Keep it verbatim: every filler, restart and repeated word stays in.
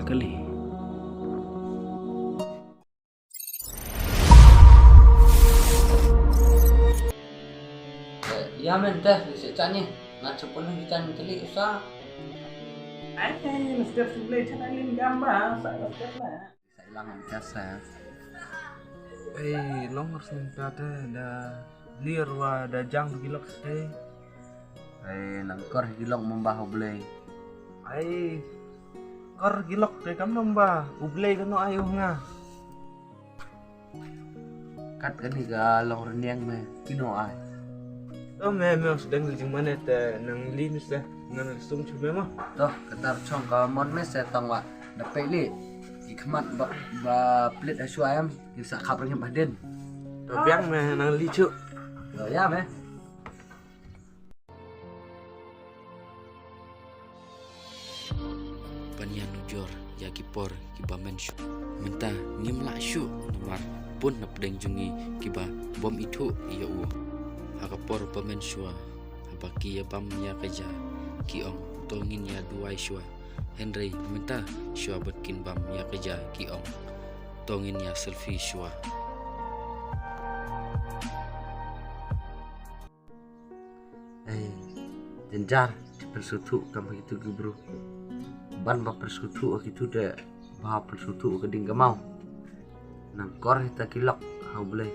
kali. Ya men te, se chani, nga chapun hi chan kali usa. Ai, step sebelah chana lin gamba, sa step lah. Sa ilang ang kasa. Ei, long ar sngewthuh te da lir wa da jang tu gilok te. Ei, nang kor gilok mamba ho blei. Ei, kor gilok te kam mamba u blei kano ayu nga. Kat kani ka long rniang me kino ai. To me me sdang jingmane te nang li me se ngan sung chu me mo. To katar chong ka mon me se tang wa da pe li. Ki khmat ba ba plit ha shuwa em ki sa khap ring ba din. To biang me nang li chu. To ya me. Ban ïa nujor ïa ki por kiba mynshuwa. Mynta ngim lah shuh namar pun na pdeng jong ngi kiba bym ithuh ïa u. Ha ka por ba mynshuwa haba ki ïa bam ïa ka ja ki ong to ngin ïa duwai shuwa. Hynrei mynta shuwa bad kin bam ïa ka ja ki ong to ngin ïa selfie shuwa. Ei, jynjar, te pynsngewthuh kam ha kitu ki bru. Ban ba pynsngewthuh ha kitu te ba pynsngewthuh ka ding ka maw. Nang kor hi ta ki lok ha u Blei.